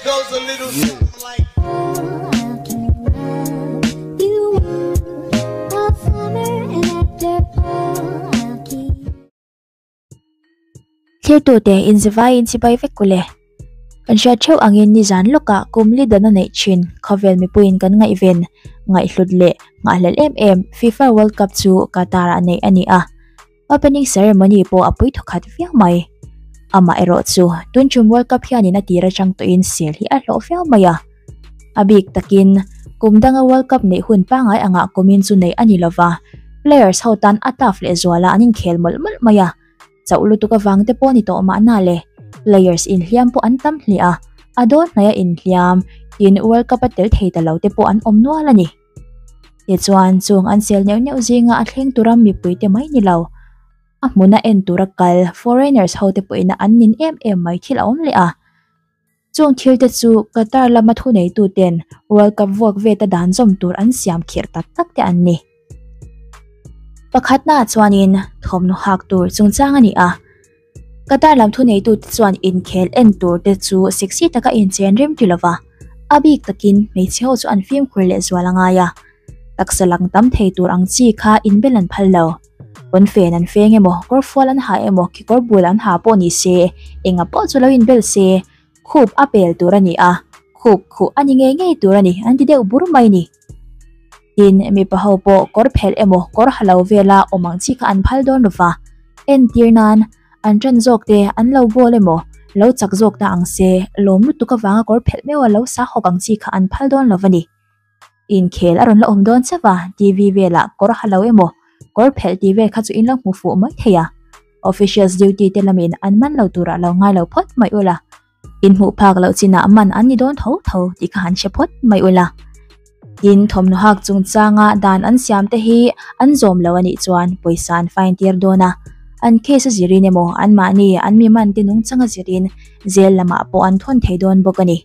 goes a little something like. Thirtute inzivaiin chibai vek ule. Kan hriat theuh angin nizan lawkah kum li dan a neih thin khawvel mipuiin kan ngaihven, ngaihhlut leh nghahhlelh em em FIFA World Cup chu Qatar-ah neih a ni a. Opening ceremony pawh a pui thawkhat viau mai. Amaherawh chu tun tum World Cup hianin a tir atang tawhin sel hi a hlawh viau mai a. A bik takin kum danga World Cup neih hun pangngai angah kumin chu neih a ni lova, players ho tan a tough lehzuala an inkhel mawlh mawlh mai a. Chauh lutuk avang te pawh ni tawh mahna le, players inhliam pawh an tam hle a, a dawn hnaia inhliam tin World Cup a tel thei ta lo te pawh an awm nual a ni. Tichuan chung an sel neuh neuh zinga a thleng tura mipui te mai ni lo, a hmuna en tura kal foreigners ho te pawhin an nin em em mai thil a awm leh a. Chung thil te chu Qatar lama thuneituten World Cup vuak veta dan zawm tur an siam khirh tak tak te an ni. Pakhatnaah chuanin thawmhnaw hak tur chungchang a ni a. Qatar lam thuneitute chuan inkhel en tur te chu sexy taka inchen rem ti lova, a bik takin hmeichhe ho chu an fimkhur lehzual a ngai a. Taksa lang tam thei tur ang chi kha inbel an phal lo. Pawnfen an feng emaw, kawrfual an ha emaw, kekawr bul an ha pawh ni se, enga pawh chu lo inbel se, khup a pel tur a ni a, khup khuh a ni ngei ngei tur a ni an ti deuh bur mai ni. Tin, mipa ho pawh kawr phelh emaw, kawr ha lo vela awm ang chi kha an phal dawn lova, entir nan an ṭan zawk te an lo goal emaw, lo chak zawk ta ang se, lawm lutuk avanga kawr phelh meuha lo sa hawk ang chi kha an phal dawn lova ni. Inkhel a rawn la awm dawn chauh a, TV velah kawr ha lo emaw, kawr phelh tih vel kha chu in lo hmu fuh mai thei a. Officials duty te lamin an man lo turah lo ngai lo phawt mai ula. In hmuh phak loh chinah man an ni dawn tho tho tih kha han hre phawt mai ula. Tin, thawmhnaw hak chungchanga dan an siam te hi an zawm lo a nih chuan pawisa an fine tir dawn a. An case a zirin emaw anmahni an mi man te nungchang a zirin jail lamah pawh an thawn thei dawn bawk a ni.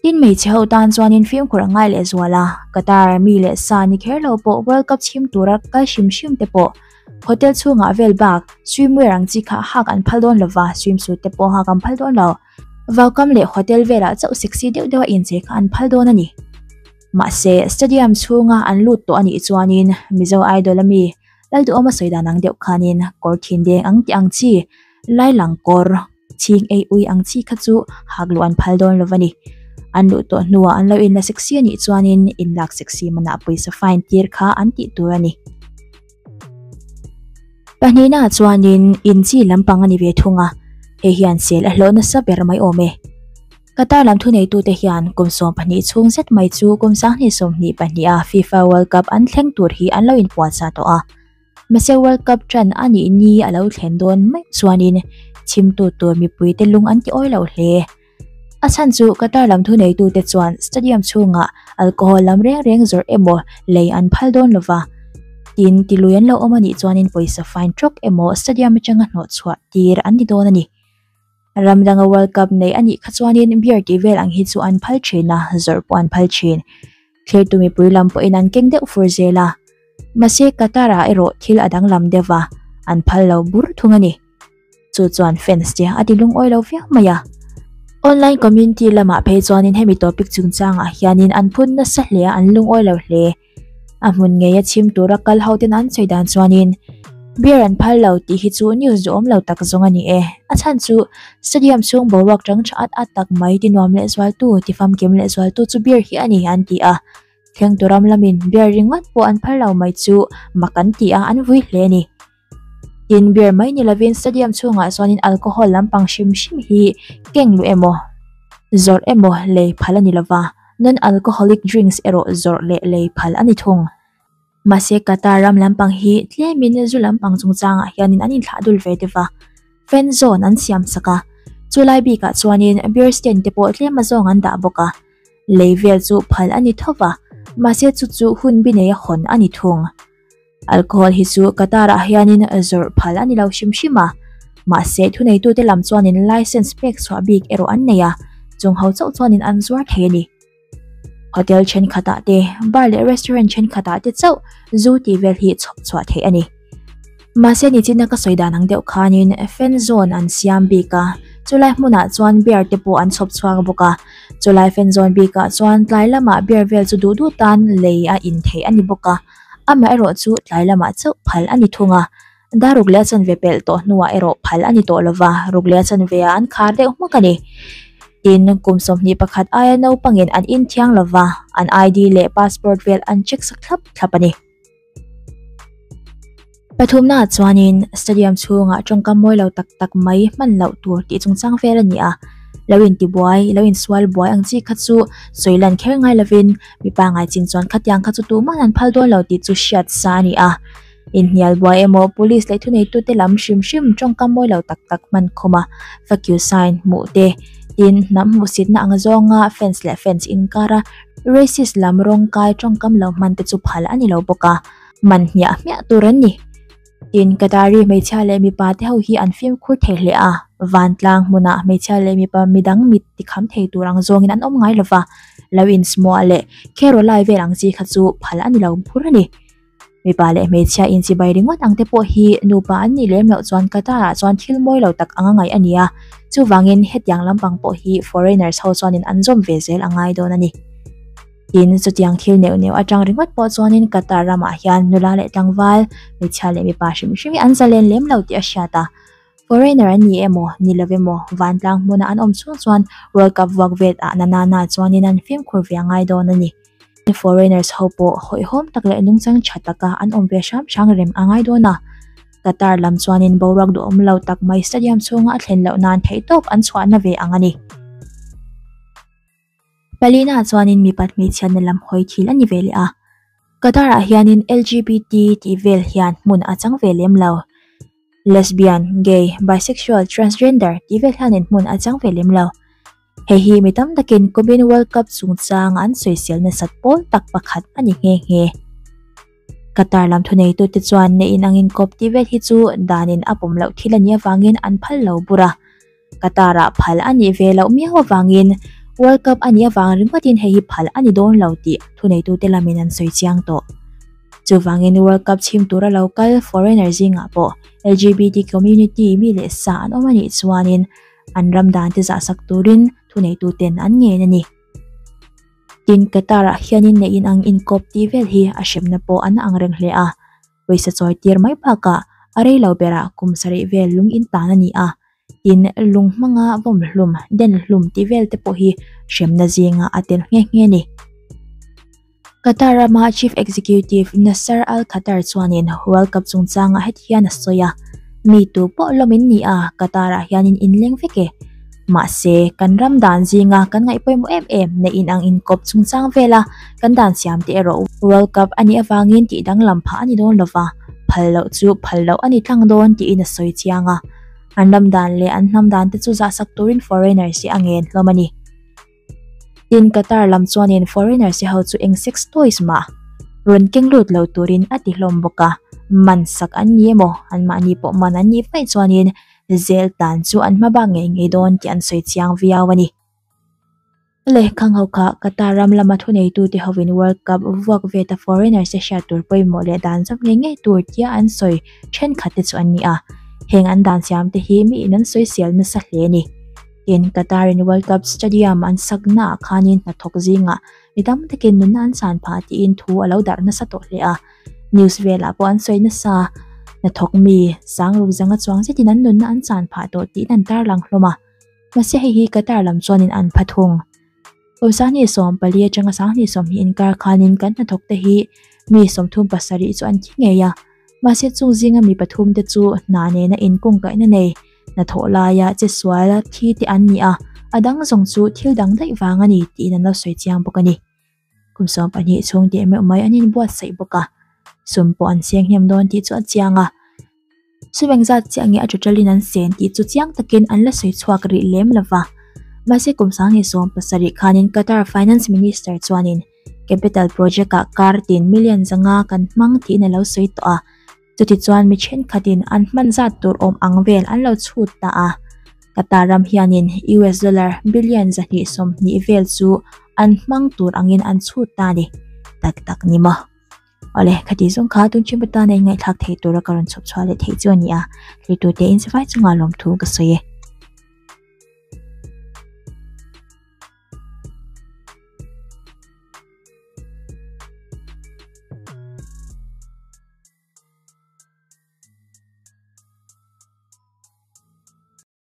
Tin hmeichhe ho tan chuanin fimkhur a ngai leh zual a, Qatar mi leh sa ni kher lo pawh World Cup chhim tura kal hrim hrim te pawh hotel chhungah vel bak swimwear ang chi kha hak an phal dawn lova, swimsuit te pawh hak an phal dawn lo. Vaukam leh hotel velah chauh sexy deuh deuha inchei kha an phal dawn a ni. Mahse, stadium chhunga an lut tawh a nih chuanin Mizo Idol a mi Lalduhawma sawi dan ang deuh khanin kawr thin deng ang tih ang chi Lailang kawr chhing ei ui ang chi kha chu hak luh an phal dawn lo va ni. An luh tawh hnuah an lo inla sexy a nih chuanin inlak sexy manah pawisa fine tir kha an tih tur a ni. Pahnihnaah chuanin in chi lampang a ni ve thung a, hei hian sel a hlawh nasa ber mai awm e. Qatar lam thuneitute hian kum 12 chhung zet mai chu kum 2022 a FIFA World Cup an thleng tur hi an lo inpuahchah tawh a. Mahse World Cup ṭan a nih ni a lo thlen dawn mai chuanin chhimtu tur mipuite lung an ti awi lo hle. A chhan chu Qatar lam thuneitute chuan stadium chhungah alcohol lam reng reng zawrh emaw lei an phal dawn lova, tin tilui an lo awm a nih chuanin pawisa fine trawk emaw stadium atanga hnawhchhuah tir an ni dawn a ni. Ram danga World Cup nei a nih kha chuanin beer tih vel ang hi chu an phal thin a, zawrh pawh an phal thin. Thlirtu mipui lam pawhin an keng deuh fur zel a. Mahse Qatar-ah erawh thil a danglam deuh va, an phal lo bur thung a ni. Chu chuan fans te a ti lungawi lo viau mai a. Online community lamah phei chuanin hemi topic chungchangah hianin an phun nasa hle a, an lungawi lo hle. A hmun ngeia chhim tura kal ho ten an sawi dan chuanin beer an phal lo tih hi chu news duhawm lo tak zawng a ni e. A chhan chu stadium chhung boruak tang tha at at tak mai ti nuam lehzualtu, ti famkim lehzualtu chu beer hi a ni an ti a. Thlengtu ram lamin beer ringawt pawh an phal lo mai chu mak an ti a, an vui hle a ni. Tin, beer mai ni lovin stadium chhungah chuanin alcohol lampang hrim hrim hi keng luh emaw, zawrh emaw lei phal a ni lova, non-alcoholic drinks erawh zawrh leh lei phal a ni thung. Mahse, Qatar ram lampang hi tlemin zu lampang chungchangah hianin an inthlah dul ve deuh va, fan zone an siam sak a, chulai bikah chuanin beer stand te pawh tlem azawng an dah bawk a. Lei vel chu phal a ni tho va, mahse chu chu hun bi neia hawn a ni thung. Alcohol hi chu Qatar-ah hianin zawrh phal a ni lo hrim hrim a, mahse thuneitute lam chuanin licence pek chhuah bik erawh an nei a, chung ho chauh chuanin an zuar thei a ni. Hotel thenkhatah te, bar leh restaurant thenkhatah te chauh zu tih vel hi chhawp chhuah theih a ni. Mahse nichina ka sawi dan ang deuh khanin fan zone an siam bik a, Chulai hmunah chuan beer te pawh an chhawp chhuak bawk a, chulai fan zawn bikah chuan tlai lamah beer vel chu duh duh tan lei a in theih a ni bawk a, amaherawh chu tlai lamah chauh phal a ni thung a, dar ruk leh a chanve pelh tawh hnuah erawh phal a ni tawh lova, ruk leh a chanve ah an khar deuh hmak a ni. Tin, kum 21 aia naupangin an inthiang lova, an ID leh passport vel an check sak thlap thlap a ni. Pathumnaah chuanin stadium chhungah tawngkam mawi lo tak tak mai hman loh tur tih chungchang vel a ni a, lo intibuai, lo insual buai ang chi kha chu sawi lan kher ngai lovin mi pangngai chin chuan khatiang kha chu tuman an phal dawn lo tih chu hriat sa a ni a. Inhnial buai emaw police leh thuneitute lam hrim hrim tawngkam mawi lo tak tak hman khawm a, fuck you sign hmuh te, tin hnam hmuhsitna ang zawnga fans leh fans inkara racist lam rawngkai tawngkam lo hman te chu phal a ni lo bawk a. Man hmiah hmiah tur an ni. Tin, Qatari hmeichhia leh mipa te ho hi an fimkhur thei hle a, vantlang hmunah hmeichhia leh mipa midang mit tikham thei tur ang zawngin an awm ngai lova, lo insmuah leh kherawlai vel ang chi kha chu phal a ni lo phur a ni. Mipa leh hmeichhia inchibai ringawt ang te pawh hi nupa an nih lem loh chuan Qatar-ah chuan thil mawi lo tak anga ngaih a ni a, chuvangin hetiang lampang pawh hi foreigners ho chuanin an zawm ve zel a ngai dawn a ni. Tin, chutiang thil neuh neuh atang ringawt pawh chuanin Qatar ramah hian nula leh tlangval, hmeichhia leh mipa hrim hrim hi an zalen lem lo tih a hriat a. Foreigner an ni emaw, ni lo emaw, vantlang hmuna an awm chhung chuan World Cup vuak vet ah na na na chuanin an fimkhur ve a ngai dawn a ni. Foreigners ho pawh hawihhawm tak leh nungchang tha taka an awm ve hram hrang rem a ngai dawn a. Qatar lam chuanin boruak duhawm lo tak mai stadium chhunga a thlen loh nan theihtawp an chhuahna ve ang a ni. Palina chuanin mipat hmeichhiatna lam hawi thil a ni ve leh a, Qatar-ah hianin LGBT tih vel hian hmun a chang ve lem lo. Lesbian, gay, bisexual, transgender tih vel hianin hmun a chang ve lem lo. Hei hi mi tam takin kumin World Cup chungchang an sawisel nasat pawl tak pakhat a ni nghe nghe. Qatar lam thuneitute chuan neih inang inkawp tih vel hi chu danin a pawm loh thil a nih avangin an phal lo bur a. Qatar-ah phal a nih ve loh miau avangin World Cup a nih avang ringawtin hei hi phal a ni dawn lo tih thuneitute lamin an sawi chiang tawh. Chuvangin World Cup chhim tura lo kal foreigner zingah pawh LGBT community mi leh sa an awm a nih chuanin an ram dan te zahsak turin thuneituten an ngen a ni. Tin, Qatar-ah hianin neih inang inkawp tih vel hi a hremna pawh an ang reng hle a. Pawisa chawi tir mai bakah a rei lo berah kum sarih vel lung in tan a ni a, tin lung hmanga vawm hlum, den hlum tih vel te pawh hi hremna zinga a tel nghe nghe a ni. Qatar rama Chief Executive Nasser Al Khater chuanin World Cup chungchangah heti hian a sawi a, Mi tu pawh lawm in ni a, Qatar-ah hianin inleng vek e. Mahse, kan ram dan zinga kan ngaih pawimawh em em neih inang inkawp chungchang vela kan dan siam te erawh World Cup a nih avangin tih danglam phah a ni dawn lova, phal loh chu phal loh a ni tlang dawn tiin a sawi chiang a. An ram dan leh an hnam dan te chu zahsak turin foreigners hi a ngen hlawm a ni. Tin, Qatar lam chuanin foreigners ho chu eng sex toys mah rawn keng lut lo turin a ti hlawm bawk a, man sak an ni emaw anmahni pawh man an nih vaih chuanin Zel tan chu an hma bak ngei ngei dawn tih an sawi chiang viau a ni. Lehkhang ho kha Qatar ram lama thuneitute hovin World Cup vuak veta foreigners te hriat tur pawimawh leh dan zawm ngei ngei tur tia an sawi thenkhat te chu an ni a, heng an dan siam te hi miin an sawi sial nasa hle a ni. Tin, Qatar in World Cup stadium an sak naah khanin hnathawk zingah mi tam takin nunna an san phah tiin thu a lo darh nasa tawh hle a. News velah pawh an sawi nasa, hnathawk mi sang ruk zanga chuang zetin an nunna an chan phah tawh tiin an tarlang hlawm a. Mahse hei hi Qatar lam chuanin an pha thung. Kum 24 atanga 22 inkar khanin kan hnathawk te hi mi 37 chu an thi ngei a. Mahse chung zinga mi pathum te chu hna nena inkungkaihna nei hnathawh laia che sual thi te an ni a, a dang zawng chu thil dang daih vang a ni tiin an lo sawi chiang bawk a ni. Kum 12 chhung teh meuh mai an inbuatsaih bawk a, sum pawh an seng hnem dawn tih chu a chiang a. Sum engzat chiah nge a total-in an sen tih chu chiang takin an la sawi chhuak rih lem lo va. Mahse kum 2017 khanin Qatar Finance Minister chuanin capital project-ah kar tin million 500 kan hmang tiin a lo sawi tawh a. Chutichuan mi thenkhatin an hman zat tur awm ang vel an lo chhut ta a. Qatar ram hianin US dollar billion 220 vel chu an hmang tur angin an chhut ta a ni. Tak tak ni maw? Awle, khati zawng kha tun chin patan a inngaihthlak theih tura ka rawn chhawp chhuah leh theih chu a ni a, thlir tute in sivai chunga lawmthu ka sawi e.